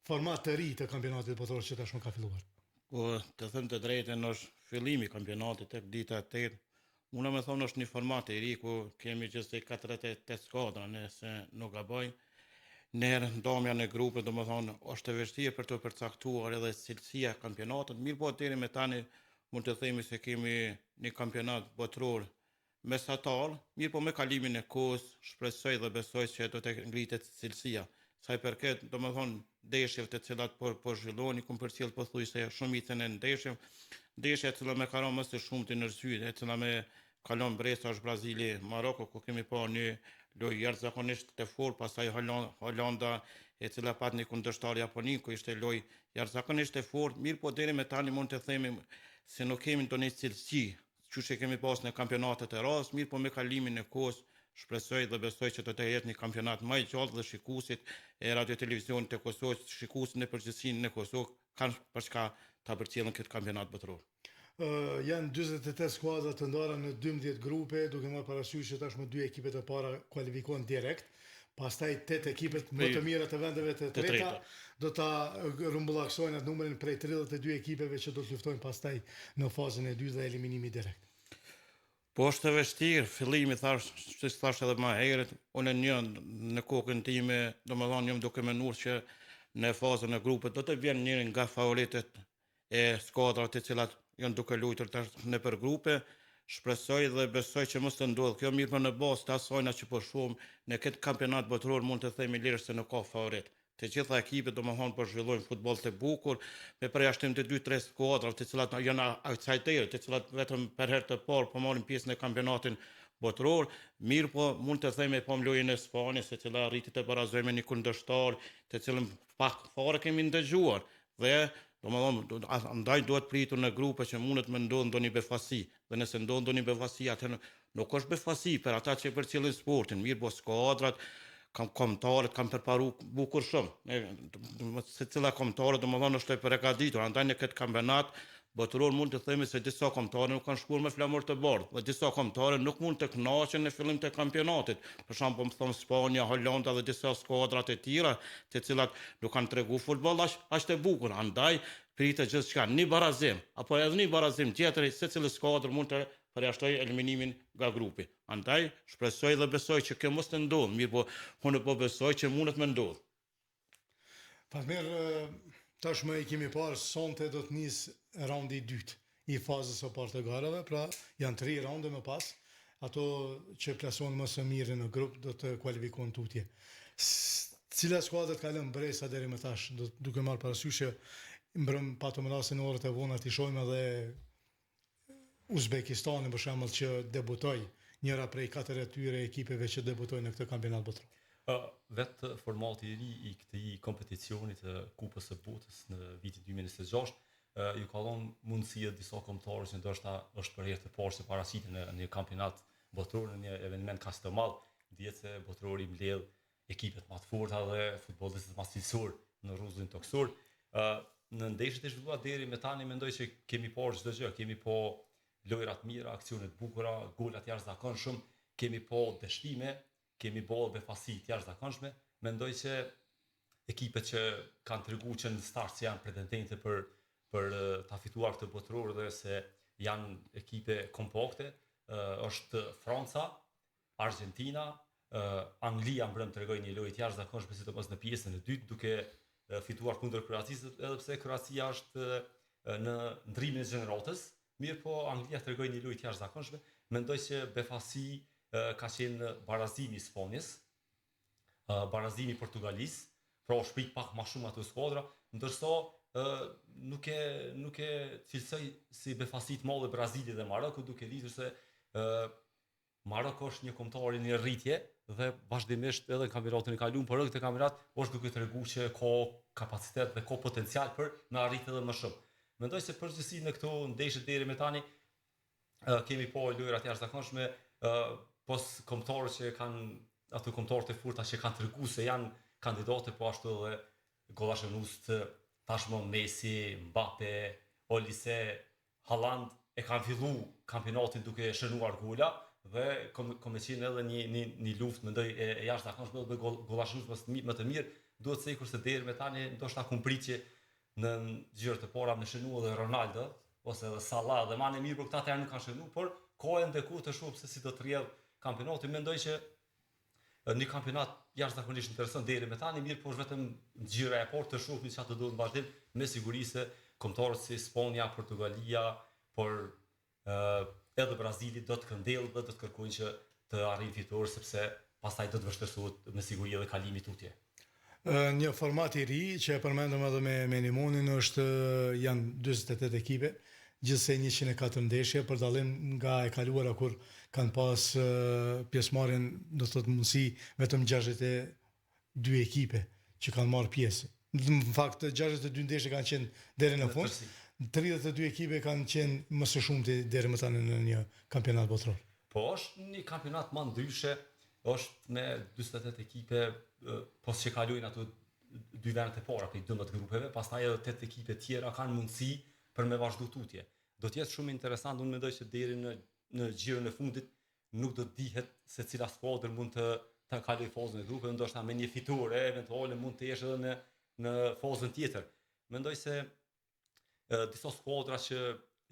format të ri të kampionatit botëror që tashmë ka filluar? Po, të them të drejtën, është fillimi i kampionatit tek dita e 8. Muna me thonë është një format i ri ku kemi gjithsej 48 skuadra, nëse nuk gaboj. Njerë ndamja në grupe, domethonë, është e vështirë për të përcaktuar edhe cilësia e kampionatit, mirëpo deri me tani mund të themi se kemi një kampionat botëror mesatar, mirëpo me kalimin e kohës shpresoj dhe besoj që do të ngritet cilësia. Sa i përket, domethonë, ndeshjeve të cilat po, po zhvillohen, i kom përcjell pothuajse shumicën e ndeshjeve. Ndeshja e cila më ka rënë më së shumti në sy, e cila më ka lënë mbresa është Brazili Maroko, ku kemi pa një lojë jashtëzakonisht të fortë, pastaj Holanda e cila pat një kundërshtar Japonin, ku ishte lojë jashtëzakonisht e fortë, mirëpo deri me tani mund të themi se nuk kemi ndonjë cilësi qysh e kemi pas në kampionatet e radhës, mirëpo me kalimin e kohës shpresoj dhe besoj që do të jetë një kampionat më i gjallë dhe shikuesit e Radio Televizionit të Kosovës, shikuesit në përgjithësi në Kosovë kanë për çka ta përcjellin këtë kampionat botëror. Uh, janë 48 skuadra të ndara në 12 grupe, duke marrë parasysh që tashmë dy ekipet e para kualifikohen direkt. Pastaj tetë ekipet më të mira të vendeve të treta do ta rrumbullakësojnë atë numrin prej 32 ekipeve që do të luftojnë pastaj në fazën e dytë dhe eliminimi direkt. Po është e vështirë, fillimi thash, si thash edhe më herët, unë një në kokën time, domethënë jam duke menduar që në fazën e grupit do të vjen njëri nga favoritët e skuadrave të cilat janë duke luajtur tash nëpër grupe, shpresoj dhe besoj që mos të ndodhë kjo, mirëpo në bazë të asajna që po shohim në këtë kampionat botëror mund të themi lirisht se nuk ka favorit. Të gjitha ekipet domethënë po zhvillojnë futboll të bukur, me përjashtim të 2-3 skuadrave të cilat janë outsider, të cilat vetëm për herë të parë po marrin pjesë në kampionatin botëror, mirëpo mund të themi po lojën e Spanjës, e cila arriti të barazojë me një kundërshtar, të cilën pak fare kemi ndëgjuar. Dhe, domethënë, andaj duhet pritur në grupe që mundet me ndodhë ndonjë befasi. Dhe nëse ndodh ndonjë befasi, atëherë nuk është befasi për ata që e përcjellin sportin, mirëpo skuadrat, kam kombëtaret kanë përparu bukur shumë. Ne, secila kombëtare domethënë është e përgatitur, andaj në këtë kampionat botëror mund të themi se disa kombëtare nuk kanë shkuar me flamur të bardhë dhe disa kombëtare nuk mund të kënaqen në fillim të kampionatit. Për shembull, po më thon Spanja, Holanda dhe disa skuadra të tjera, të cilat nuk kanë tregu futboll aq aq të bukur. Andaj pritet gjithçka, një barazim apo edhe një barazim tjetër i secilës skuadër mund të përjashtojë eliminimin nga grupi. Andaj shpresoj dhe besoj që kjo mos të ndodhë, mirëpo unë po besoj që mundet me ndodhë. Fatmir, tashmë i kemi parë sonte do të nis raundi i dytë i fazës së parë të garave, pra janë tri raunde më pas, ato që plasohen më së miri në grup do të kualifikohen tutje. Cila skuadër të ka lënë mbresa deri më tash, do, duke marrë parasysh që mbrëm patëm rastin në orët e vona t'i shohim edhe Uzbekistanin për shembull që debutoi, njëra prej katër atyre ekipeve që debutoi në këtë kampionat botëror. Vetë formati i ri i këtij kompeticioni të Kupës së Botës në vitin 2026 ju ka dhënë mundësi edhe disa kombëtarëve që ndoshta është për herë të parë që paraqiten në një kampionat botëror në një eveniment kaq të madh, dihet se botërori mbledh ekipet më të forta dhe futbollistët më cilësor në rruzullin tokësor. Ë në ndeshjet e zhvilluara deri më tani mendoj që kemi parë çdo gjë, kemi pa lojra të mira, aksione të bukura, gola të jashtëzakonshëm, kemi pa dështime, kemi pa befasi të jashtëzakonshme. Mendoj që ekipet që kanë tregu që në start se janë pretendente për për ta fituar këtë botëror dhe se janë ekipe kompakte, është Franca, Argjentina, Anglia mbrëm tregoi një lojë të jashtëzakonshme sidomos në pjesën e dytë duke fituar kundër Kroacisë, edhe pse Kroacia është në ndrimin e gjeneratës, mirëpo Anglia tregoi një lojë të jashtëzakonshme. Mendoj se befasi ka qenë barazimi i Spanjës, barazimi i Portugalisë, pra është prit pak ma shumë ato skuadra, ndërsa nuk e nuk e cilësoj si befasi të madhe Brazili dhe Maroku duke ditur se Maroko është një kombëtare në rritje dhe vazhdimisht edhe në kampionatin e kaluar, por edhe këtë kampionat është duke tregu që ka kapacitet dhe ka potencial për me arrit edhe më shumë. Mendoj se përgjithësi në këto ndeshje deri më tani kemi pa lojëra të jashtëzakonshme, pos kombëtarët që kanë ato kombëtarët e forta që kanë tregu se janë kandidate po ashtu edhe golashënues të tashmë Messi, Mbappe, Olise, Haaland e kanë fillu kampionatin duke shënuar gola dhe ka, ka me qenë edhe një, një, një luftë mendoj e, e jashtëzakonshme edhe me gol, golashënues më, më të mirë. Duhet cekur se deri me tani ndoshta kum prit që në xhirot e para me shënu edhe Ronaldo ose edhe Salah dhe Mane mirë, por këta të nuk kanë shënu, por ka ende kohë të shohim se si do të rrjedh kampionati. Mendoj që një kampionat jashtëzakonisht interesant deri me tani, mirë po është vetëm xhiro e parë të shohim çfarë do ndodhë në vazhdim, me siguri se kombëtarët si Spanja, Portugalia, por edhe Brazili do të këndellë dhe do të kërkojnë që të arrijnë fitore sepse pastaj do të vështirësohet me siguri edhe kalimi tutje. Një format i ri që e përmendëm edhe me me Nimonin është janë 48 ekipe, gjithsej 104 ndeshje për dallim nga e kaluara kur kanë pas pjesëmarrjen, do të thotë mundësi vetëm 62 ekipe që kanë marrë pjesë. Në fakt 62 ndeshje kanë qenë deri në fund. 32 ekipe kanë qenë më së shumti deri më tani në një kampionat botëror. Po është një kampionat më ndryshe, është me 48 ekipe, pos që kalojnë ato dy vendet e para prej 12 grupeve, pastaj edhe 8 ekipe tjera kanë mundësi për me vazhdu tutje. Do të jetë shumë interesant, unë mendoj që deri në në xhiron e fundit nuk do të dihet se cila skuadër mund të të kalojë fazën e grupeve, ndoshta me një fitore eventuale mund të jesh edhe në në fazën tjetër. Mendoj se e, disa skuadra që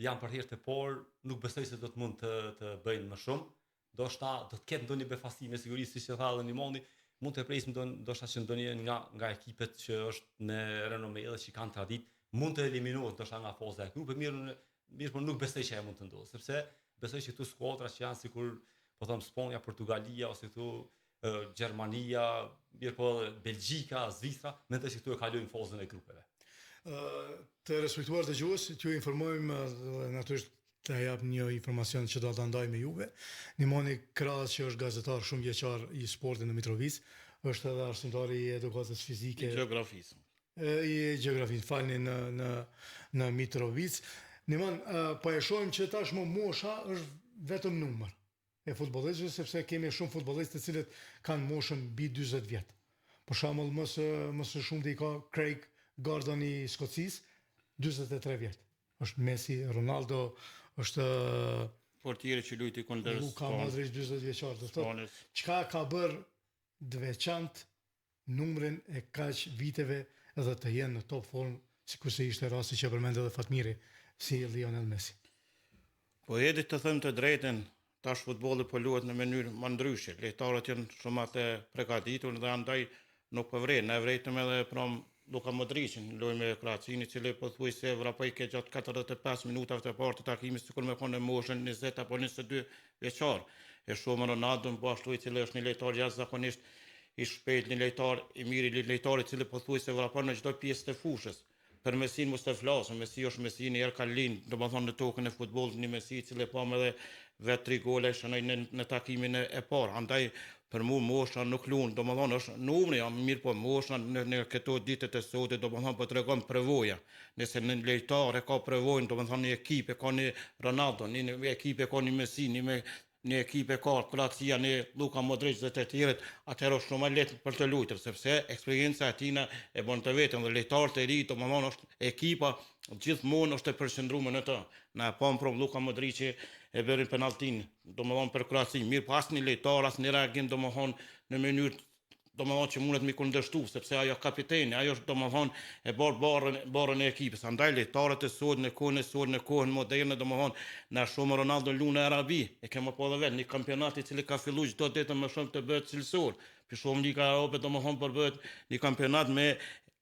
janë për herë të parë, nuk besoj se do të mund të të bëjnë më shumë. Ndoshta do të ketë ndonjë befasi me siguri siç e tha edhe Nimoni, mund të presim ndoshta që ndonjë nga nga ekipet që është me renome dhe që kanë traditë, mund të eliminohet ndoshta nga faza e grupit, mirë mirë po nuk besoj që ajo mund të ndodhë, sepse besoj që këtu skuadra që janë sikur po them Spanja, Portugalia ose këtu Gjermania, mirë po edhe Belgjika, Zvicra, mendoj se këtu e kalojnë fazën e grupeve. Të respektuar dëgjues, t'ju informojmë dhe natyrisht të jap një informacion që do ta ndaj me juve. Nimoni krahas që është gazetar shumë vjeçar i sportit në Mitrovicë, është edhe arsimtar i edukatës fizike. I gjeografisë. I gjeografisë, falni në në në Mitrovicë. Nimon, po e shohim që tashmë mosha është vetëm numër e futbollistëve sepse kemi shumë futbollistë të cilët kanë moshën mbi 40 vjet. Për shembull, më së më së shumti i ka Craig Gordon i Skocisë, 43 vjet. Është Messi, Ronaldo, është portieri që luajti kundër Luka Modric 40 vjeçar, do thotë, çka ka bërë të veçantë numrin e kaq viteve dhe të jenë në top formë, sikurse ishte rasti që përmend edhe Fatmiri, si Lionel Messi. Po Edi të them të drejtën, tash futbolli po luhet në mënyrë më ndryshe. Lojtarët janë shumë më të përgatitur dhe andaj nuk po vren. Ne vrejtëm edhe prom Luka Modriqin, lojë me Kroacinë, i cili pothuajse vrapojke gjatë 45 minutave të parë të takimit sikur me konë në moshën 20 apo 22 vjeçar. E shohim Ronaldon po ashtu i cili është një lojtar jashtëzakonisht i shpejtë, një lojtar i mirë, një lojtar i cili pothuajse vrapon në çdo pjesë të fushës. Për Messin mos të flasim, Messi është Messi një herë ka lind, domethënë në tokën e futbollit, një Messi i cili pamë edhe vetë tri gola i shënoi në, në takimin e, e parë. Andaj për mua mosha nuk luan, domethënë është numri, jam mirë po mosha në, në këto ditët e sotit, domethënë po tregon përvoja. Nëse një lojtar e ka përvojën, domethënë një ekip e ka një Ronaldo, një, një ekip e ka një Messi, një me një ekip e ka Kroacia, një Luka Modric dhe të tjerët, atëherë është shumë më lehtë për të luajtur, sepse eksperienca e tina e bën të vetën dhe lojtarët e ri, domethënë është ekipa gjithmonë është e përqendruar në të. Na e pamë pra Luka Modrici e bëri penalltin, domethënë për Kroacinë, mirë po asnjë lojtar, asnjë reagim domethënë në mënyrë domethënë që mundet mi kundërshtu, sepse ajo kapiteni, ajo është domethënë e bart barrën, barrën e ekipës. Andaj lojtarët e sot në kohën e sot, në kohën moderne, domethënë na shohim Ronaldo luan në Arabi, e kemi po edhe vetë një kampionat i cili ka filluar çdo ditë më shumë të bëhet cilësor. Po shohim Liga e Arabe domethënë po bëhet një kampionat me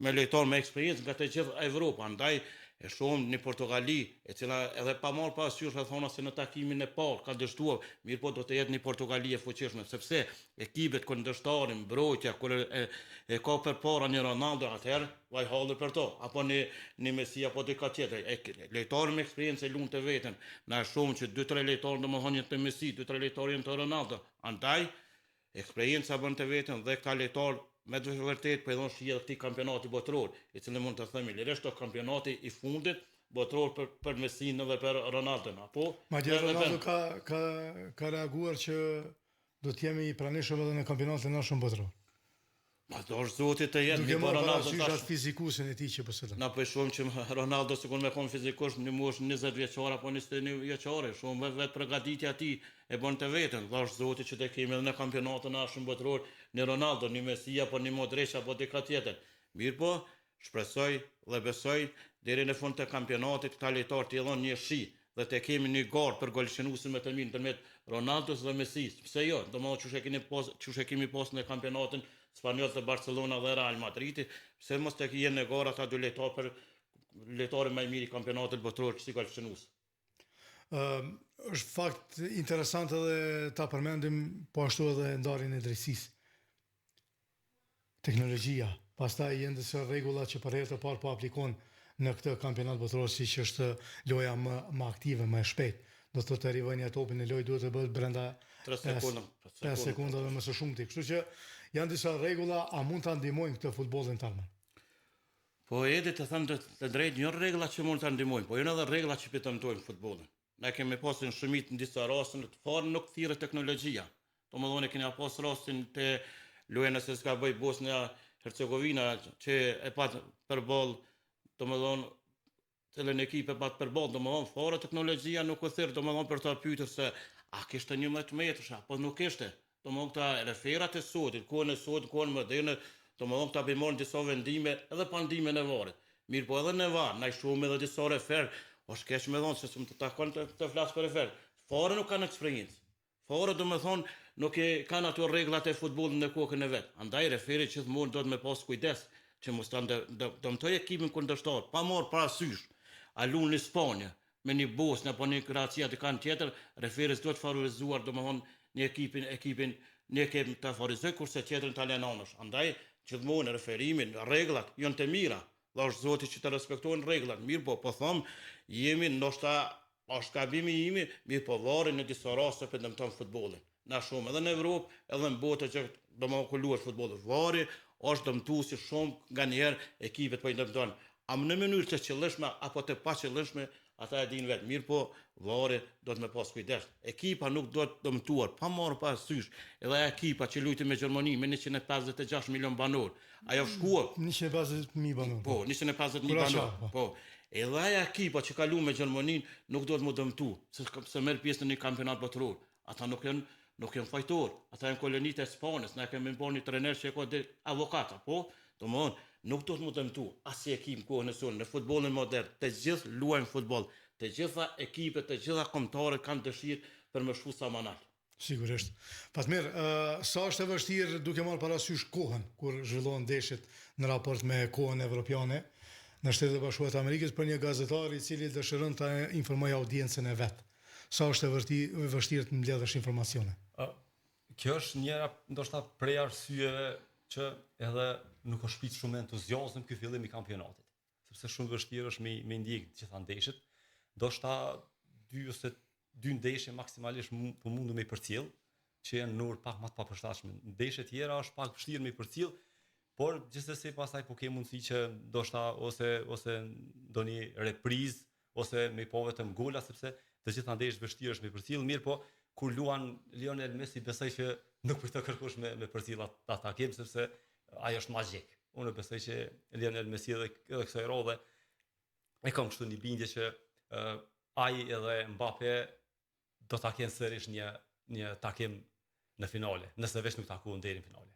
me lojtarë me eksperiencë nga të gjithë Evropa. Andaj e shohim një Portugali e cila edhe pa marrë parasysh rrethana se në takimin e parë ka dështuar, mirëpo do të jetë një Portugali e fuqishme, sepse ekipet kundërshtare, mbrojtja kur e, e ka përpara një Ronaldo atëherë vaj halli për to, apo një një Messi apo dika tjetër. E, lojtarë me eksperiencë e luan të vetën. Na e shohim që 2-3 lojtarë domethënë janë të Messi, 2-3 lojtarë janë të Ronaldo. Andaj Eksperienca bën të vetën dhe këta lojtarë me të vërtetë po i dhon shije këtij kampionati botëror, i cili mund të themi lirisht është kampionati i fundit botëror për për Messin dhe për Ronaldon, apo? Madje Ronaldo ka ka ka reaguar që do të jemi i pranishëm edhe në kampionatin e ardhshëm botëror. Ma dhashtë Zoti të jetë Duke marrë parasysh atë fizikusin e tij që posedon. Na po e shohim që Ronaldo sikur me kon fizikisht në moshë 20 vjeçare apo 21 vjeçare, shohim vetë vetë përgatitja e tij e bën të vetën. Dhashtë Zoti që të kemi edhe në kampionatin e ardhshëm botëror. një Ronaldo, një Messi apo një Modric apo dika tjetër. Mirëpo, shpresoj dhe besoj deri në fund të kampionatit këta lojtarë t'i dhon një shi dhe të kemi një garë për golshënuesin më të mirë ndërmjet Ronaldos dhe Messi. Pse jo? Domethënë qysh e keni pas, qysh e kemi pas në kampionatin spanjoll të Barcelona dhe Real Madridi, pse mos të jenë në garë ata dy lojtarë për lojtarin më i mirë i kampionatit botëror si golshënues. Ë është fakt interesant edhe ta përmendim po ashtu edhe ndarjen e drejtësisë. Teknologjia, pastaj janë disa rregulla që për herë të parë po aplikohen në këtë kampionat botëror siç është loja më më aktive, më e shpejtë. Do të thotë rivënia e topit në lojë duhet të bëhet brenda 3 sekondave, 5 sekondave më së shumti. Kështu që janë disa rregulla, a mund ta ndihmojnë këtë futbollin tashmë? Po Edi të them të, të drejtë, janë rregulla që mund ta ndihmojnë, po janë edhe rregulla që po dëmtojnë futbollin. Ne kemi pasur në shumicë në disa raste në të fare nuk thirret teknologjia. Domethënë e kemi pas rastin te loja nëse s'gaboj Bosnia Hercegovina që e pat përballë, domethënë cilën ekip e pat përballë, domethënë fare teknologjia nuk u thirr, domethënë për ta pyetur se a kishte 11 metërsh apo nuk kishte. Domethënë këta referat e sotit, kohën e sotit, kohën moderne, domethënë këta po i marrin disa vendime edhe pa ndihmën e VAR-it. Mirëpo edhe në VAR, na i shohim edhe disa refer, është keq me thonë se s'më të takon të, të flas për refer. Fare nuk kanë eksperiencë. Fare domethonë nuk e kanë ato rregullat e futbollit në kokën e vet. Andaj referi gjithmonë duhet me pas kujdes që mos ta dëmtojë ekipin kundërshtar, pa marrë parasysh a luan në Spanjë me një Bosnjë apo një Kroaci a dikan tjetër, referi s'duhet favorizuar domethonë një ekipin ekipin një ekip ta favorizoj kurse tjetrin ta lënë anash. Andaj gjithmonë referimin, rregullat janë të mira, Dhashtë Zoti që të respektohen rregullat, mirëpo po them, jemi ndoshta është gabim i imi, mirëpo VAR-i në disa raste po dëmton futbollin. Na shohim edhe në Evropë, edhe në botë që domethënë ku luhet futbolli. VAR-i është dëmtuesi shumë nganjëherë ekipet po i dëmton. A në mënyrë të qëllishme apo të paqëllishme, ata e dinë vetë. Mirëpo, VAR-i duhet me pas kujdes. Ekipa nuk duhet dëmtuar, pa marrë parasysh. Edhe ajo ekipa që luajti me Gjermaninë me 156 milion banorë, ajo shkua 150.000 banorë. Po, 150.000 banorë. Po. po. Edhe ajo ekipa që ka luajtur me Gjermaninë nuk duhet mu dëmtu, se se merr pjesë në një kampionat botëror. Ata nuk janë nuk janë fajtor, ata janë kolonitë e Spanjës, na kemi bërë një trener që e ka dhe avokat, po, domethënë, nuk duhet mu dëmtu asnjë ekip në kohën e sonë, në futbollin modern, të gjithë luajnë futboll, të gjitha ekipet, të gjitha kombëtaret kanë dëshirë për me shku sa më nalt. Sigurisht. Fatmir, uh, sa është e vështirë duke marrë parasysh kohën kur zhvillohen ndeshjet në raport me kohën evropiane në Shtetet e Bashkuara të Amerikës për një gazetar i cili dëshiron ta informojë audiencën e vet. Sa është e vërti, vështirë të mbledhësh informacione? Uh, kjo është njëra ndoshta prej arsyeve që edhe nuk është prit shumë entuziazëm ky fillim i kampionatit, sepse shumë vështirë është me me ndjek të gjitha ndeshjet. Ndoshta dy ose dy ndeshje maksimalisht po mundu me i përcjell, që janë në orë pak më të papërshtatshme. Ndeshje tjera është pak vështirë me i përcjell, por gjithsesi pastaj po ke mundësi që ndoshta ose ose ndonjë reprizë ose me i pa vetëm gola sepse të gjitha ndeshjet vështirë është me përcjell, mirëpo kur luan Lionel Messi besoj që nuk priton kërkush me me përcjell atë takim sepse ai është magjik. Unë besoj që Lionel Messi edhe edhe kësaj radhe e kam kështu një bindje që uh, ai edhe Mbappe do ta kenë sërish një një takim në finale, nëse veç nuk takohen deri në finale.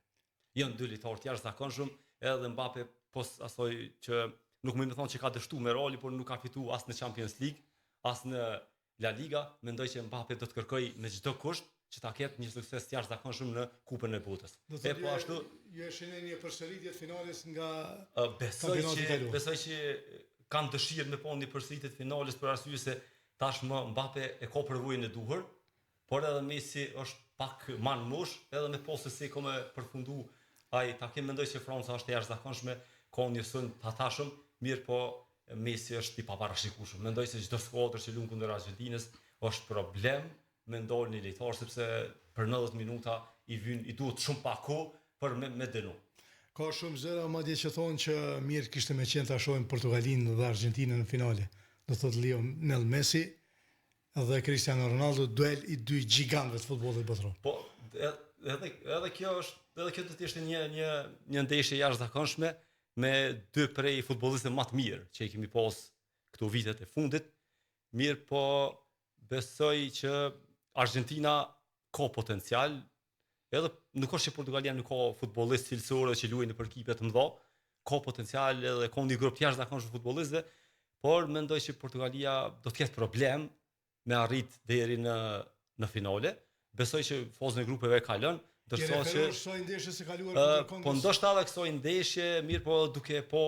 Janë dy lojtarë të jashtëzakonshëm, edhe Mbappe pos asaj që nuk më me thonë që ka dështu me Realin, por nuk ka fitu as në Champions League, as në La Liga, mendoj që Mbappe do të kërkoj me çdo kusht që ta ketë një sukses të jashtëzakonshëm në Kupën e Botës. Do të e po ashtu ju e shihni një përsëritje të finales nga besoj që besoj që kam dëshirë me pa një përsëritje të finales për arsye se tashmë Mbappe e ka përvojën e duhur, por edhe Messi është pak ma në moshë, edhe me pa se si ka me përfundu ai takim mendoj që Franca është e jashtëzakonshme, ka një sulm të hatashëm, mirëpo Messi është i paparashikueshëm. Mendoj se çdo skuadër që luan kundër Argjentinës është problem me ndal një lojtar sepse për 90 minuta i vyn i duhet shumë pak kohë për me, me dënu. Ka shumë zëra madje që thonë që mirë kishte me qenë ta shohim Portugalinë dhe Argjentinën në finale. Do thotë Lionel Messi dhe Cristiano Ronaldo, duel i dy gjigantëve të futbollit botëror. Po, edhe edhe kjo është, edhe kjo do të ishte një një një ndeshje e jashtëzakonshme me dy prej futbollistëve më të mirë që i kemi pas këto vitet e fundit. Mirëpo besoj që Argentina ka potencial, Edhe nuk është që Portugalia nuk ka futbollistë cilësorë që luajnë nëpër ekipe të mëdha, ka potencial edhe ka një grup të jashtëzakonshëm futbollistëve, por mendoj që Portugalia do të ketë problem me arrit deri në në finale. Besoj që fazën e grupeve e kalon, ndërsa që kësaj ndeshje së kaluar kundër Kongos. Po ndoshta edhe kësaj ndeshje, mirëpo duke pa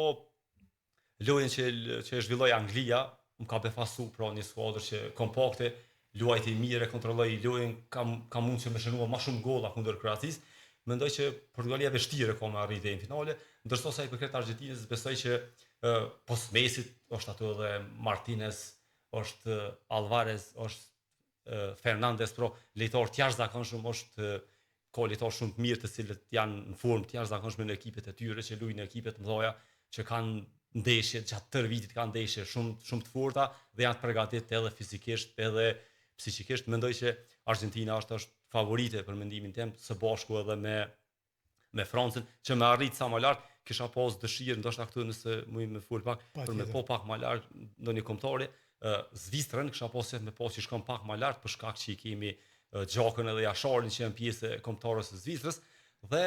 lojën që që e zhvilloi Anglia, më ka befasu pra një skuadër që kompakte, luajti mirë, e kontrolloi lojën, ka ka mund që me shënua më shumë gola kundër Kroacisë. Mendoj që Portugalia vështirë ka me arrit deri në finale, ndërsa sa i përket Argjentinës, besoj që pos Messit është aty edhe Martinez, është Alvarez, është Fernandez, pra lojtarë të jashtëzakonshëm është ka lojtarë shumë të mirë të cilët janë në formë të jashtëzakonshme në ekipet e tyre që luajnë në ekipe të mëdha, që kanë ndeshje gjatë tërë vitit kanë ndeshje shumë shumë të forta dhe janë të përgatitur edhe fizikisht edhe psiqikisht. Mendoj që Argentina është është favorite për mendimin tim së bashku edhe me me Francën që me arrit sa më lart, kisha pas dëshirë ndoshta këtu nëse muj me fol pak për me pa pak më lart ndonjë kombëtare, Zvicrën kisha pas qejf me pa që shkon pak më lart për shkak që i kemi Xhakën edhe Jasharin që janë pjesë e kombëtares së Zvicrës dhe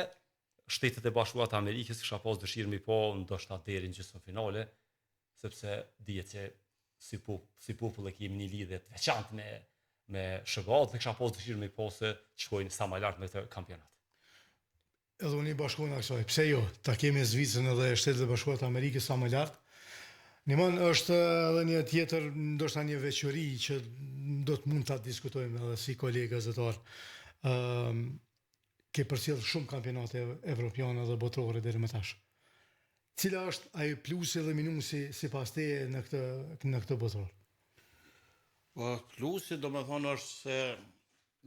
Shtetet e Bashkuara të Amerikës kisha pas dëshirë me pa ndoshta deri në gjysmëfinale, sepse dihet që si po si popull e kemi një lidhje të veçantë me me SHBA-t dhe kisha pas dëshirë me pa se shkojnë sa më lart në këtë kampionat. Edhe unë i bashkohna kësaj. Pse jo, ta kemi Zvicrën edhe Shtetet e Bashkuara të Amerikës sa më lart. Nimon është edhe një tjetër, ndoshta një veçori që do të mund ta diskutojmë edhe si kolegë gazetar. Ëm ke përcjell shumë kampionate evropiane dhe botërore deri më tash. Cila është ai plusi dhe minusi sipas teje në këtë në këtë botëror? Po plusi domethënë është se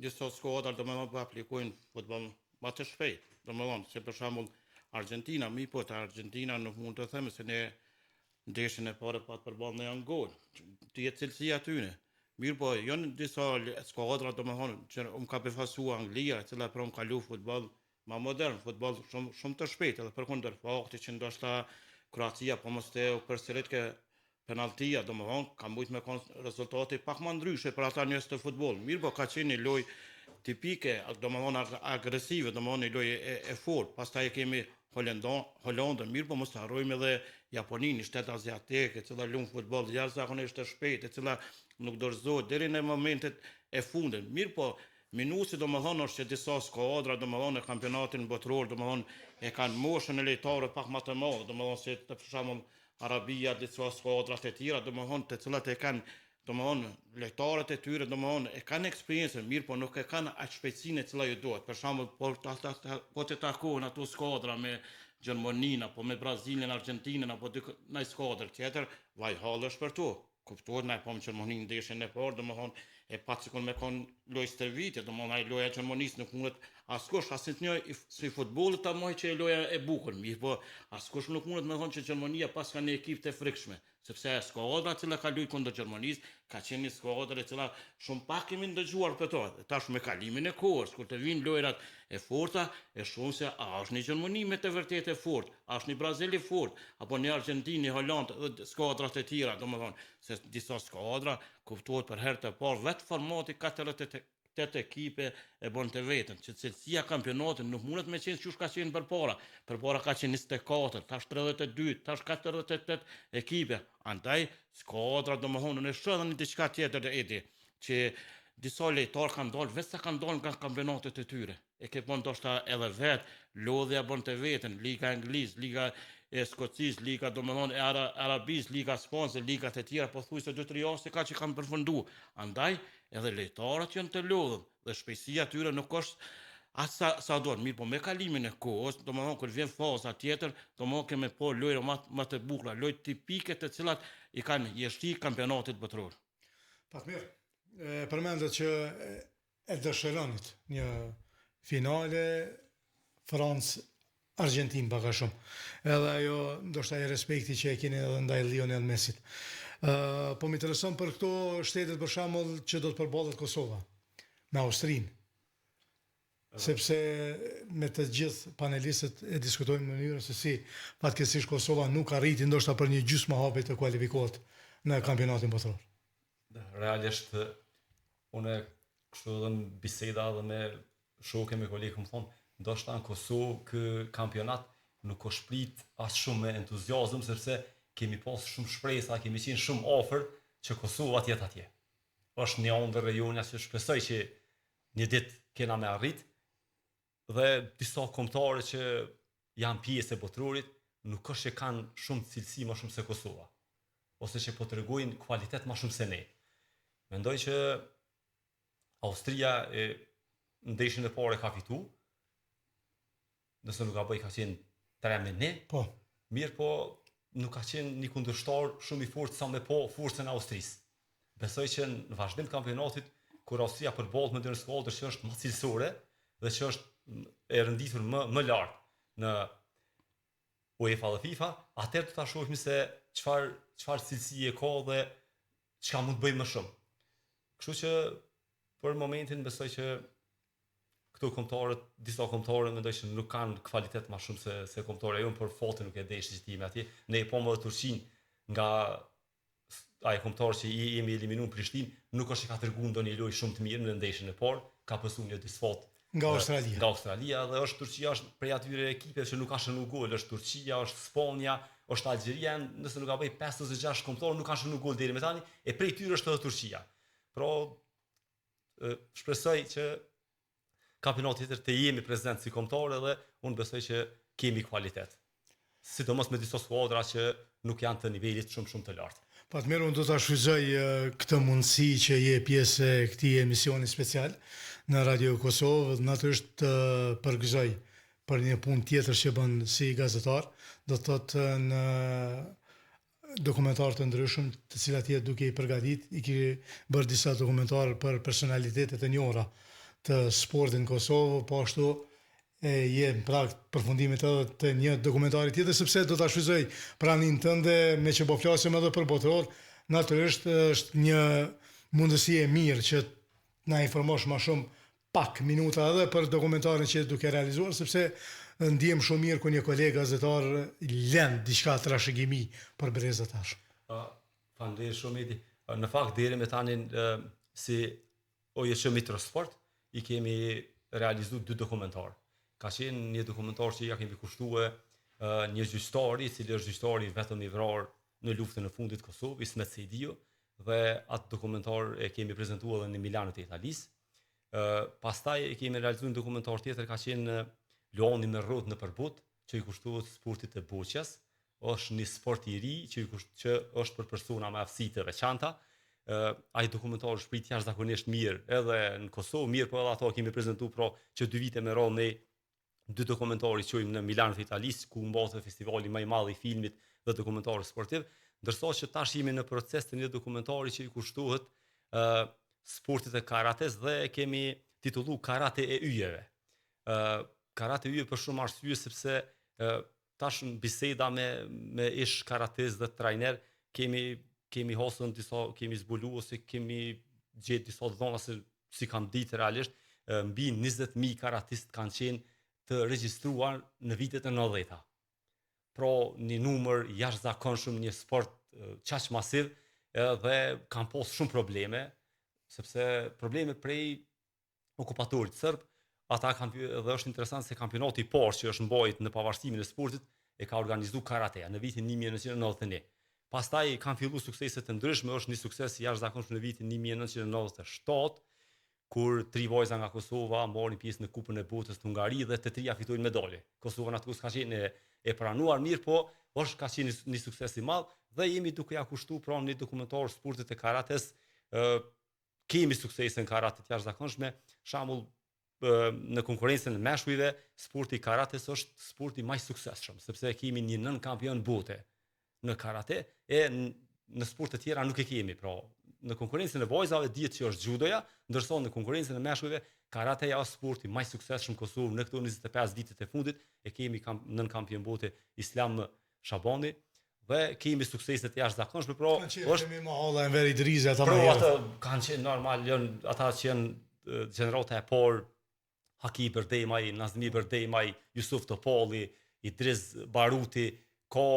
Disa skuadra domethënë po aplikojnë futboll më të shpejt. Domethënë, si për shembull Argentina, mirëpo te Argentina nuk mund të themi se ne ndeshjen e parë pat përballë në Angolë. Të jetë cilësia atyne. Mirëpo, janë disa skuadra domethënë që më ka befasua Anglia, e cila pra më ka lu futboll ma modern, futboll shumë shumë të shpejtë, edhe përkundër faktit që ndoshta Kroacia po mos të u përsëritke penalltia, domethënë, ka mujt me kon rezultati pak ma ndryshe për ata njerëz të futbollit. Mirëpo, ka qenë një lojë tipike, domethënë agresive, domethënë një lojë e, e fortë. Pastaj e kemi Holendon, Holandën, mirëpo mos të harrojmë edhe Japoninë, një shtet aziatik, e cila luan futboll jashtëzakonisht të shpejtë, e cila nuk dorëzohet deri në momentet e fundit. Mirëpo, minusi domethënë është që disa skuadra domethënë në kampionatin botëror domethënë e kanë moshën e lojtarëve pak më të madhe, domethënë si të për shembull Arabia, disa skuadra të tjera, domethënë të cilat e kanë domethënë lojtarët e tyre domethënë e kanë eksperiencën, mirëpo nuk e kanë atë shpejtësinë e cila ju duhet. Për shembull, po ta, ta, ta, po të takohen ato skuadra me Gjermaninë apo me Brazilin, Argjentinën apo ndonjë skuadër tjetër, vaj halli është për to. Kuptohet, na e pamë Gjermaninë ndeshjen e parë, domethënë e pat sikur me kon lojë stërvitje, domethënë ai loja e Gjermanisë nuk mundet askush, asnjë si futbollit ta mohë që e loja e bukur, mirëpo askush nuk mundet me thonë që Gjermania paska një ekip të frikshme, sepse ajo skuadra e cila ka luajtur kundër Gjermanisë ka qenë një skuadër e cila shumë pak kemi ndëgjuar për to. Dhe tash me kalimin e kohës, kur të vijnë lojrat e forta, e shohim se a është një Gjermani me të vërtetë e fortë, A është një Brazil i fortë, apo një Argjentinë, një Holandë dhe skuadrat e tjera, domethënë, se disa skuadra kuptohet për herë të parë vetë formati 48 ekipe e bën të vetën, që cilësia e kampionatit nuk mundet me qenë qysh ka qenë përpara. Përpara ka qenë 24, tash 32, tash 48 ekipe. Andaj skuadra domethënë unë shoh edhe një diçka tjetër Edi, që disa lojtarë kanë dalë veç sa kanë dalë nga kampionatet e tyre. E ke pa ndoshta edhe vet, lodhja bën të vetën, Liga e Anglisë, Liga e Skocisë, Liga domethënë e Ara, Arabisë, Liga Spanjës, ligat e tjera, pothuajse 2-3 javë se ka që kanë përfundu. Andaj edhe lojtarët janë të lodhur dhe shpejtësia e tyre nuk është aq sa sa duhet. Mirëpo me kalimin e kohës, domethënë kur vjen faza tjetër, domethënë kemi pa lojra më më të bukura, lojë tipike të cilat i kanë jeshti kampionatit botëror. Fatmir, e përmendët që e dëshironit një finale Francë Argjentinë pak a shumë. Edhe ajo ndoshta ai respekti që e keni edhe ndaj Lionel Messit. Ë po më intereson për këto shtetet për shembull që do të përballet Kosova me Austrinë. Sepse me të gjithë panelistët e diskutojmë mënyrën se si fatkeqësisht Kosova nuk arriti ndoshta për një gjysmë hapi të kualifikohet në kampionatin botëror. Realisht unë kështu edhe në biseda edhe me shokë me kolegë kam thonë, ndoshta në Kosovë ky kampionat nuk është prit aq shumë me entuziazëm sepse kemi pas shumë shpresa, kemi qenë shumë afër që Kosova të jetë atje. Është një ëndërr e jonja që shpresoj që një ditë kena me arrit dhe disa kombëtare që janë pjesë e botërorit nuk është që kanë shumë cilësi më shumë se Kosova ose që po tregojnë kualitet më shumë se ne. Mendoj që Austria e ndeshjen e parë e ka fitu, nëse nuk gaboj ka qenë 3 me 1. Po. Mirëpo, nuk ka qenë një kundërshtar shumë i fortë sa me pa forcën e Austrisë. Besoj që në vazhdim të kampionatit, kur Austria përballet me ndonjë skuadër që është më cilësore dhe që është e renditur më më lart në UEFA dhe FIFA, atëherë do ta shohim se çfarë çfarë cilësie ka dhe çka mund të bëjë më shumë. Kështu që për momentin besoj që këto kombëtarët, disa kombëtare mendoj që nuk kanë kvalitet më shumë se se kombëtarja jonë, por fati nuk e deshi që të jemi atje. Ne e pamë edhe Turqinë nga ajo kombëtare që i jemi eliminuar në Prishtinë, nuk është që ka treguar ndonjë lojë shumë të mirë në ndeshjen e parë, ka pësuar një disfatë nga Australia. Nga Australia dhe është Turqia është prej atyre ekipeve që nuk ka shënuar gol, është Turqia, është Spanja, është Algjeria, nëse nuk gaboj 5 ose 6 kombëtarë nuk kanë shënuar gol deri më tani, e prej tyre është edhe Turqia. Pra shpresoj që kampionati tjetër të jemi prezent si kombëtare dhe unë besoj që kemi kualitet. Sidomos me disa skuadra që nuk janë të nivelit shumë shumë të lartë. Fatmir, unë do ta shfrytëzoj këtë mundësi që je pjesë e këtij emisioni special në Radio Kosovë, natyrisht të përgëzoj për një punë tjetër që bën si gazetar, do të thotë në dokumentarë të ndryshëm, të cilat je duke i përgatit, i ke bërë disa dokumentarë për personalitete të njohura të sportit në Kosovë, po ashtu e je në prag të përfundimit edhe të një dokumentari tjetër, sepse do ta shfrytëzoj praninë tënde, meqë po flasim edhe për botëror, natyrisht është një mundësi e mirë që të na informosh ma shumë pak minuta edhe për dokumentarin që je duke realizuar, sepse ndihem shumë mirë kur një koleg gazetar len diçka trashëgimi për brezat e ardhshëm. Faleminderit shumë Edi. Në fakt deri me tani si OJQ Mitrosport i kemi realizu dy dokumentarë. Ka qenë një dokumentar që ja kemi kushtue një gjyqtari, i cili është gjyqtari i vetëm i vrarë në luftën e fundit të Kosovës, Ismet Sejdiu, dhe atë dokumentar e kemi prezentuar edhe në Milano të Italisë. Ë pastaj e kemi realizuar një dokumentar tjetër ka qenë Luani me rrotë nëpër botë, që i kushtohet sportit të boçes. Është një sport i ri që i kusht, që është për persona me aftësi të veçanta. Ë ai dokumentar është prit jashtëzakonisht mirë edhe në Kosovë, mirë po edhe ato kemi prezantuar pra që dy vite me radhë ne dy dokumentarë i çojmë në Milano të Italisë, ku mbahet festivali më i madh i filmit dhe dokumentarit sportiv, ndërsa që tash jemi në proces të një dokumentari që i kushtohet ë uh, sportit të karates dhe e kemi titullu Karate e yjeve. Ë uh, karate e yjeve për shumë arsye sepse uh, tash në biseda me me ish karatist dhe trajner kemi kemi hasën disa kemi zbulu ose kemi gjetë disa të dhëna se s'i kam ditë realisht, mbi 20.000 karatist kanë qenë të regjistruar në vitet e 90-ta. Pra një numër jashtëzakonshëm, një sport qaq masiv edhe kanë pas shumë probleme, sepse probleme prej okupatorit serb, ata kanë edhe është interesant se kampionati i parë që është mbajt në pavarësimin e sportit e ka organizu karateja në vitin 1991. Pastaj kanë fillu suksese të ndryshme, është një sukses i jashtëzakonshëm në vitin 1997, kur tri vajza nga Kosova marrin pjesë në Kupën e Botës në Hungari dhe të tria fitojnë medalje. Kosova në atë kohë s'ka qenë e, e pranuar mirë, po është ka qenë një, një sukses i madh dhe jemi duke ja kushtu pra një dokumentar sportit të karates, ë kemi suksese në karate të jashtëzakonshme, shembull në konkurrencën e meshkujve, sporti i karates është sporti më i suksesshëm, sepse kemi një nënkampion bote në karate e në sporte të tjera nuk e kemi, pra në konkurrencën e vajzave dihet që është xhudoja, ndërsa në konkurrencën e meshkujve karateja është sporti më i suksesshëm në Kosovë në këto 25 vitet e fundit, e kemi kam, nënkampion bote Islam Shabani dhe kemi suksese të jashtëzakonshme, pra kanë qenë është Fehmi Mahalla, Enver Idrizi ata më herët. Pra ata kanë qenë normal, janë ata që janë gjenerata e parë Haki Bërdemaj, Nazmi Bërdemaj, Jusuf Topalli, Idriz Baruti, ka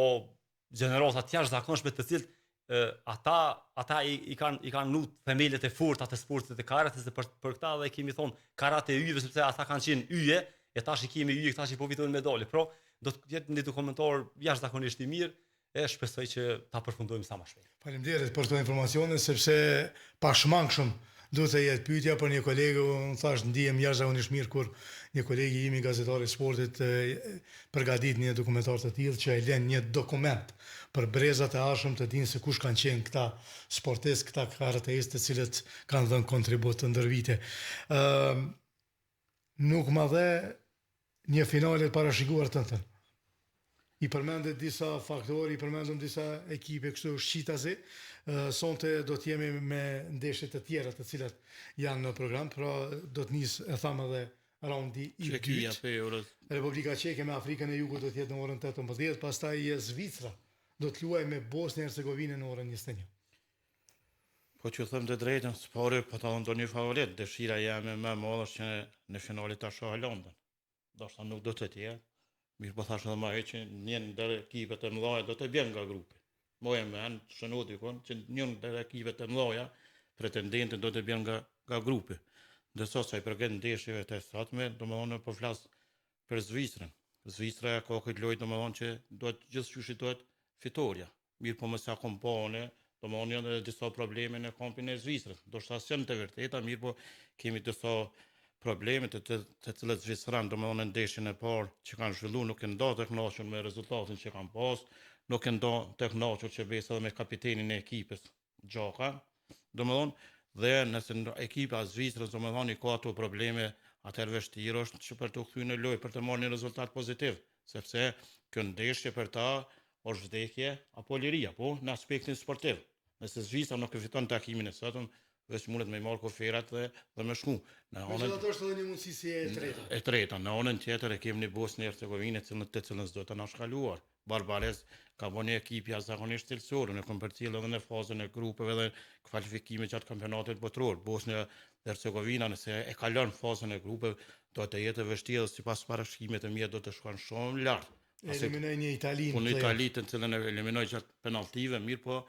gjenerata të jashtëzakonshme të cilët ata ata i, i kanë i kanë vnu themelet e forta të sportit të karate se për për këta dhe kemi thon karate yjeve sepse ata kanë qenë yje e tash i kemi yje këta që po fitojnë medalje. Pra, do të jetë një dokumentar jashtëzakonisht i mirë e shpresoj që ta përfundojmë sa më shpejt. Faleminderit për këto informacione sepse pashmangshëm duhet të jetë pyetja për një koleg, unë thash ndihem jashtëzakonisht mirë kur një koleg i imi gazetar i sportit përgatit një dokumentar të tillë që e lën një dokument për brezat e ardhshëm të dinë se kush kanë qenë këta sportistë, këta karateistë të cilët kanë dhënë kontribut ndër vite. Ë nuk ma dhe një finale të parashikuar tënden. I përmende disa faktorë, i përmendëm disa ekipe kështu shqitazi. Sonte do të jemi me ndeshje të tjera të cilat janë në program, pra do të nisë e thamë edhe raundi i Çekia dytë. Për Republika Çeke me Afrikën e Jugut do të jetë në orën 18, pastaj Zvicra do të luajë me Bosnjë Hercegovinën në orën 21. Po t'ju them të drejtën, së pari po ta them ndonjë favorit, dëshira jeme më e madhe është që në finale ta shoh Holandën. Ndoshta nuk do të jetë, mirë po thashë edhe më herët që një ndër ekipet e mëdha do të bjerë nga grupi. Mbaje mend, shëno dikun, që një ndër ekipet e mëdha pretendente do të bjerë nga nga grupi. Ndërsa sa i përket ndeshjeve të sotme, domethënë po flas për Zvicrën. Zvicra e ka këtë lojë domethënë që duhet gjithqysh i duhet fitorja. Mirëpo me sa kom pa unë, domethënë janë edhe disa probleme në kampin e Zvicrës. Ndoshta s'janë të vërteta, mirëpo kemi disa probleme të, të, të cilët Zvicran, domethënë në ndeshjen e parë që kanë zhvillu, nuk janë da të kënaqur me rezultatin që kanë pas, nuk janë da të kënaqur që besë edhe me kapitenin e ekipës, Xhaka, domethënë, dhe nëse ekipa e Zvicrës, domethënë, i ka ato probleme, atëherë vështirë është që për t'u kthy në lojë, për të marrë një rezultat pozitiv, sepse kjo ndeshje për ta është vdekje apo liri, apo në aspektin sportiv. Nëse Zvicra nuk e fiton takimin e sotëm, veç mundet me i marrë koferat dhe, dhe me shku. Në anën Megjithatë është edhe një mundësi si e treta. E treta, në anën tjetër e kemi një Bosnjë Hercegovinë, cilën të cilën s'do të anashkaluar. Barbarez ka bërë një ekip jashtëzakonisht cilësor, unë e kam përcjellë edhe në fazën e grupeve dhe kualifikimit gjatë kampionatit botëror. Bosnja dhe Hercegovina nëse e kalon fazën e grupeve, do të jetë e vështirë dhe sipas parashikimit të mia do të shkon shumë lart. Eliminoi një Itali në play-off. Itali të cilën e eliminoi gjatë penalltive, mirëpo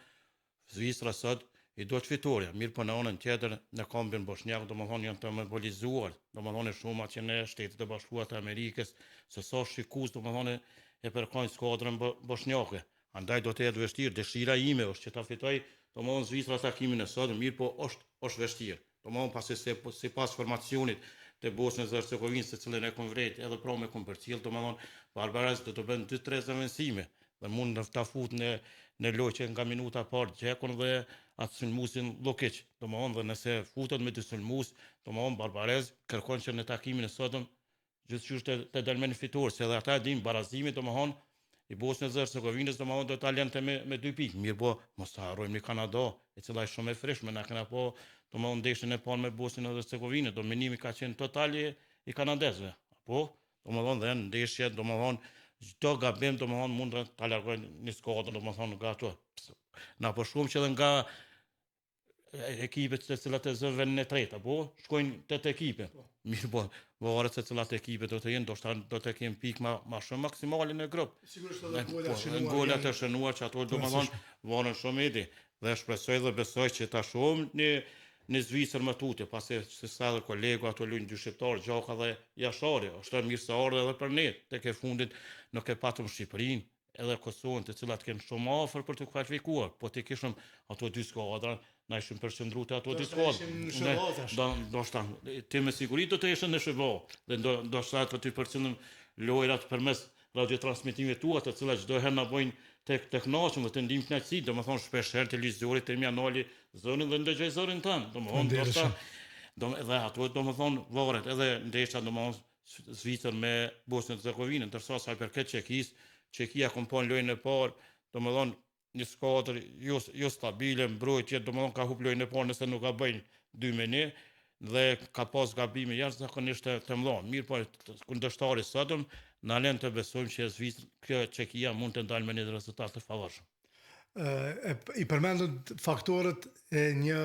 Zvicra sot i duhet fitorja, mirëpo në anën tjetër në kampin boshnjak, domethënë janë të mobilizuar, domethënë shumë atje në Shtetet e Bashkuara të Amerikës, se sa shikues domethënë e përkrahin skuadrën boshnjake. Andaj do të jetë vështirë, dëshira ime është që ta fitoj, domethënë Zvicra takimin e sotëm, mirëpo është është vështirë. Domethënë pasi se sipas formacionit të Bosnjës dhe Hercegovinës, të cilën e kom vrejt edhe pra me kom përcjell, domethënë Barbarez do të bën 2-3 zëvendësime dhe mund të ta fut në në lojë që nga minuta e parë Xhekon dhe atë sulmuesin Lukic. Domethënë dhe nëse futet me dy sulmues, domethënë Barbarez kërkon që në takimin e sotëm Gjithqysh të, të del me një fitore, se edhe ata e dinë barazimi, domethënë, i Bosnjës dhe Hercegovinës, domethënë, do ta lente me, me dy pikë. Mirëpo, mos të harrojmë një Kanada, e cila është shumë e frikshme, na kena pa, domethënë, ndeshjen e parë me Bosnjën dhe Hercegovinën, dominimi ka qenë total i, i kanadezëve. Apo, domethënë, dhe ndeshje, domethënë, çdo gabim, domethënë, mund ta largojnë një skuadër, domethënë, nga ato. Na po shohim që edhe nga ekipet të cilat e zë vendin e tretë, apo shkojnë tetë ekipe. Po. Mirëpo, varet se cilat ekipe do të jenë, ndoshta do të kenë pikë ma, ma shumë maksimale në grup. Sigurisht edhe golat po, shënuar. Golat e shënuar që ato domethënë varen shumë edi. Dhe shpresoj dhe besoj që ta shohim një në Zvicër më tutje, pasi si tha edhe kolegu ato luajnë dy shqiptarë, Xhaka dhe Jashari, është e mirëseardhur edhe për ne, tek e fundit nuk e patëm Shqipërinë, edhe Kosovën, të cilat kenë shumë afër për t'u kualifikuar, po t'i kishim ato dy skuadra, na ishim përqendru te ato dy skuadra. Do ndoshta ti me siguri do të ishe në SHBA, dhe do ndoshta do t'i përcillnim lojrat përmes radiotransmetimeve tua, të cilat çdo herë na bëjnë të të kënaqur dhe të ndijmë kënaqësi, domethënë shpesh herë televizori tim ja nali zërin dhe ndëgjoj zërin tënd, domethënë ndoshta do edhe ato domethënë varet edhe ndeshja domethënë Zvicër me Bosnjën e Hercegovinën, ndërsa sa i përket Çekisë, Çekia kom pa në lojën e parë, domethënë një skuadër jo jo stabile, mbrojtje, domethënë ka hup lojën e parë nëse nuk gabojnë 2 me 1 dhe ka pas gabime jashtëzakonisht të, të mëdha. Mirëpo kundërshtari i sotëm na lën të besojmë që Zvicra, kjo Çekia mund të dalë me një rezultat të favorshëm. E, i përmendët faktorët e një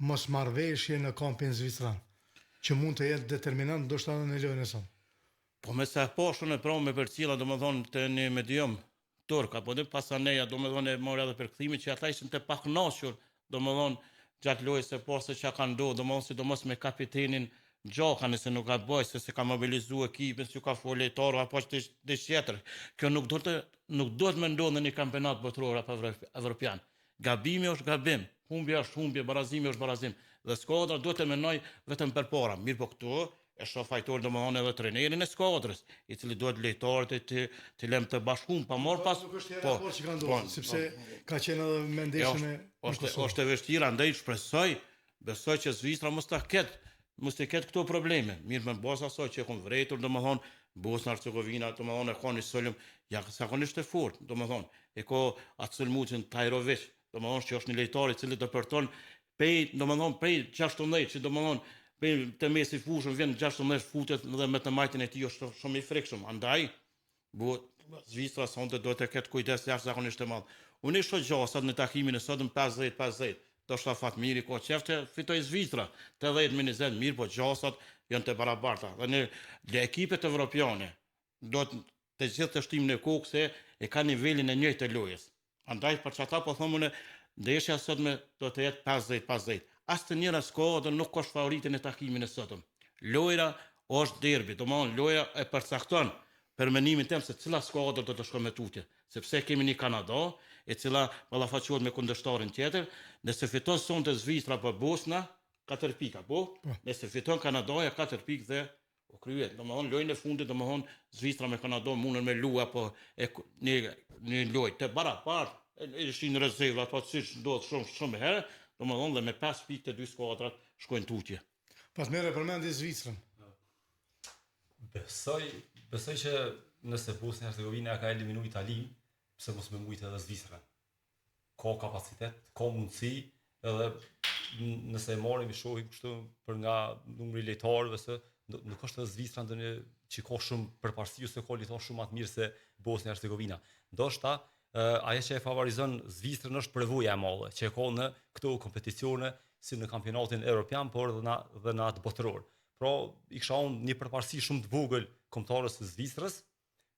mosmarrëveshje në kampin zvicran, që mund të jetë determinant ndoshta edhe në lojën e sotme. Po me sa e pashë unë pra me përcjella, domethënë te një medium turk, apo dhe pasaneja, domethonë e mora edhe përkthimin që ata ishin të pakënaqur, domethonë gjatë lojës së parë se çka ka ndodhur, domethonë sidomos me kapitenin Xhaka nëse nuk gaboj se s'e ka mobilizu ekipin, s'ju ka fol lojtarëve apo diç diç tjetër. Kjo nuk do të nuk duhet me ndodhë në një kampionat botëror apo evropian. Gabimi është gabim, humbja është humbje, barazimi është barazim. Dhe skuadra duhet të menojë vetëm përpara. Mirëpo këtu e shoh fajtor domethënë edhe trenerin e skuadrës, i cili duhet lojtarët e t'i t'i lëmë të bashkuar, pa marrë pas. Nuk është hera e parë që ka ndodhur, po, sepse po, ka qenë edhe me ndeshjen me është është e vështirë, andaj shpresoj, besoj që Zvicra mos ta ketë mos të ketë këto probleme. Mirë në bazë asaj që e kom vrejtur, domethënë Bosna Hercegovina, domethënë e ka një sulm jashtëzakonisht të fortë, domethënë e ka atë sulmuesin Tajrovic, domethënë që është një lojtar i cili depërton prej, domethënë prej 16, që domethënë prej te mesi fushën vjen 16 futet dhe me të majtën e tij është shumë i frikshëm. Andaj bu Zvicra sonte duhet të ketë kujdes jashtëzakonisht të madh. Unë i shoh gjasat në takimin e sotëm 50-50. Ndoshta Fatmiri ka qef të fitojë Zvicra, 80 me 20, mirë po gjasat janë të barabarta. Dhe në, në ekipet evropiane duhet të gjithë të shtimë në kokë se e ka nivelin e njëjtë të lojës. Andaj për qata po them unë, ndeshja e sotme do të jetë 50-50. Asnjëra skuadër nuk është favorite në takimin e sotëm. Lojra është derbi, domethënë loja e përcakton për mendimin tim se cila skuadër do të shkojë më tutje, sepse kemi një Kanada e cila ballafaqohet me kundërshtarin tjetër, nëse fiton sonte Zvicra apo Bosna, 4 pika, po? po. Nëse fiton Kanadaja 4 pikë dhe U krye, domethënë lojën e fundit, domethënë Zvicra me Kanadon mundën me lu apo e, një një lojë të barabartë, e, e ishin rezerva apo siç ndodh shumë shumë herë, domethënë dhe me 5 pikë të dy skuadrat shkojnë tutje. Fatmir e përmendi Zvicrën. Besoj, besoj që nëse Bosnia Hercegovina ka eliminu Italinë, pse mos me mujtë edhe Zvicrën. ka kapacitet, ka mundësi, edhe nëse e marrim i shohim kështu për nga numri i lojtarëve se nuk është edhe Zvicra ndonjë që ka shumë përparësi ose ka lojtarë shumë më të mirë se Bosnia Hercegovina. Ndoshta ajo që e favorizon Zvicrën është përvoja e madhe që e ka në këto kompeticione si në kampionatin evropian, por edhe në dhe në atë botëror. Pra, i kisha unë një përparësi shumë të vogël kombëtares së Zvicrës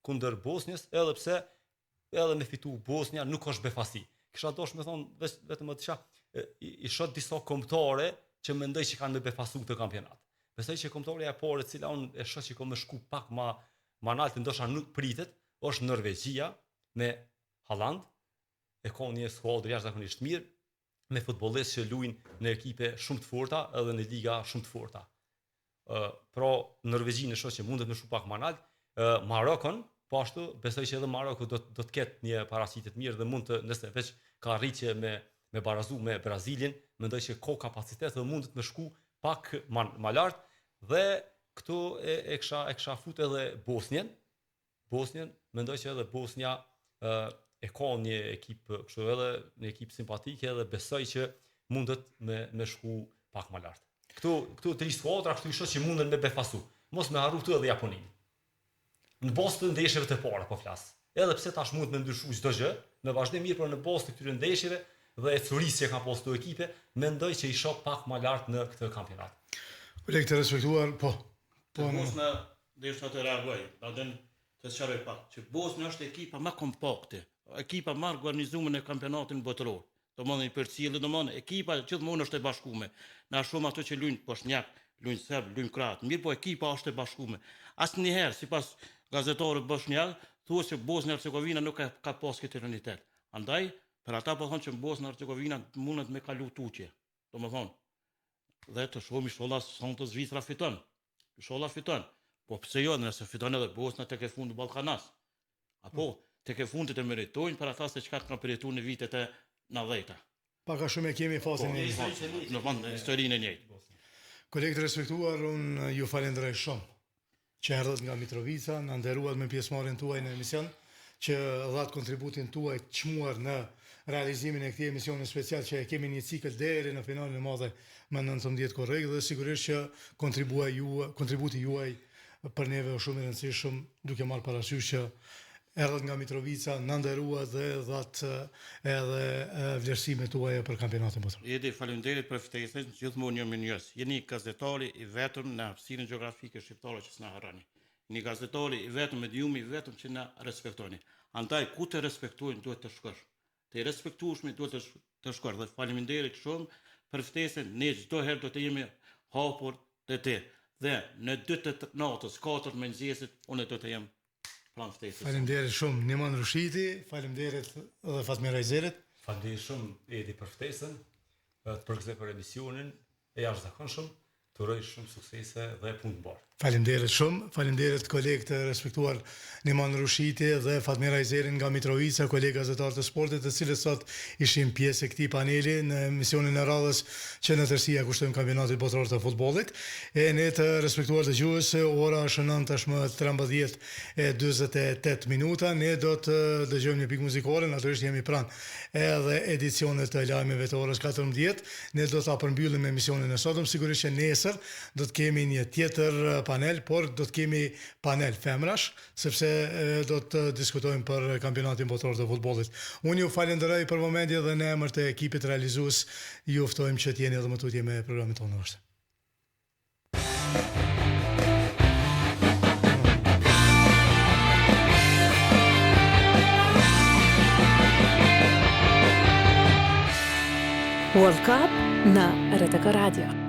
kundër Bosnjës, edhe pse edhe me fitu Bosnja nuk është befasi. Kisha dasht me thonë veç, vetëm më diçka, i, i shoh disa kombëtare që mendoj që kanë me befasu këtë kampionat. Besoj që kombëtarja e parë e cila unë e shoh që ka me shku pak ma ma nalt ndoshta nuk pritet, është Norvegjia me Haaland, e ka një skuadër jashtëzakonisht mirë, me futbollistë që luajnë në ekipe shumë të forta edhe në liga shumë të forta. Ë pra Norvegjinë e shoh që mundet me shku pak më nalt, ë Marokon, po ashtu besoj që edhe Maroko do do të ketë një paraqitje të mirë dhe mund të nëse veç ka arritje me me barazu me Brazilin, mendoj që ka kapacitet dhe mundet me shku pak ma, ma lart dhe këtu e, e kisha e kisha fut edhe Bosnjën, Bosnjën, mendoj që edhe Bosnja ë e ka një ekip kështu edhe një ekip simpatike edhe besoj që mundet me me shku pak më lart. Këtu këtu tri skuadra kështu i shoh që munden me befasu. Mos me harru këtu edhe Japoninë. Në bazë të ndeshjeve të para po flas. Edhe pse tash mund të ndryshu çdo gjë, në vazhdim mirë, por në bazë të këtyre ndeshjeve dhe ecurisë që kanë pasur këto ekipe, mendoj që i shoh pak më lart në këtë kampionat. Kolegë të respektuar, po. Po, Bosna Desha të reagoj, ta den të sqaroj pak, që Bosna është ekipa më kompakte, ekipa më organizume në kampionatin botëror. Domethënë i përcjellë, domethënë ekipa gjithmonë është e bashkume. Na shohim ato që luajnë boshnjak, luajnë serb, luajnë kroat. Mirëpo ekipa është e bashkume. Asnjëherë sipas gazetarëve boshnjak, thuhet se Bosnia Hercegovina nuk ka, ka pas këtë unitet. Andaj, për ata po thonë që Bosnia Hercegovina mundet me kalu tutje. Domethonë, dhe të shohim inshallah sonte Zvicra fiton. Inshallah fiton. Po pse jo, nëse fiton edhe Bosna tek e fundit Ballkanas. Apo, mm. tek e fundit e meritojnë për ata se çka kanë përjetuar në vitet e 90-ta. Pak a shumë e kemi fatin po, e njëjtë. Në fund historinë e njëjtë. Kolegë të respektuar, unë ju falenderoj shumë që erdhët nga Mitrovica, na nderuat me pjesëmarrjen tuaj në emision, që dhatë kontributin tuaj të çmuar në realizimin e këtij emisioni special që e kemi një cikël deri në finalen e madhe më 19 korrik dhe sigurisht që kontribuaj ju, kontributi juaj për neve është shumë i rëndësishëm duke marrë parasysh që erdhët nga Mitrovica, na nderuat dhe dhatë edhe vlerësimet tuaja për kampionatin botëror. Edi, faleminderit për ftesën, gjithmonë jam mirënjohës. Jeni gazetari i vetëm në hapësirën gjeografike shqiptare që s'na harroni. Jeni gazetari i vetëm, mediumi i vetëm që na respektoni. Andaj ku të respektojnë duhet të shkosh. Te i respektueshmi duhet të, të shkosh dhe faleminderit shumë për ftesën, ne çdo herë do të jemi hapur te ti. Dhe në 2 të natës, 4 të mëngjesit, unë do të jem pranë ftesës. Faleminderit shumë Niman Rushiti, faleminderit edhe Fatmir Ajzerit. Faleminderit shumë Edi për ftesën, të përgëzoj për emisionin e jashtëzakonshëm. Të uroj shumë suksese dhe punë të mbarë. Faleminderit shumë, faleminderit kolegë të respektuar Niman Rushiti dhe Fatmir Ajzeri nga Mitrovica, kolegë gazetarë të sportit, të cilët sot ishin pjesë e këtij paneli në emisionin e radhës që në tërësi ia kushtojmë Kampionatit Botëror të Futbollit. E ne të respektuar dëgjues, ora shënon tashmë 13 e 48 minuta, ne do të dëgjojmë një pikë muzikore, natyrisht jemi pranë edhe edicionit të lajmeve të orës 14. Ne do ta përmbyllim emisionin e sotëm, sigurisht që nesër do të kemi një tjetër panel, por do të kemi panel femrash, sepse do të diskutojmë për kampionatin botëror të futbollit. Unë ju falënderoj për vëmendje dhe në emër të ekipit realizues ju ftojmë që të jeni edhe më tutje me programin tonë në vazhdim. World Cup në RTK Radio.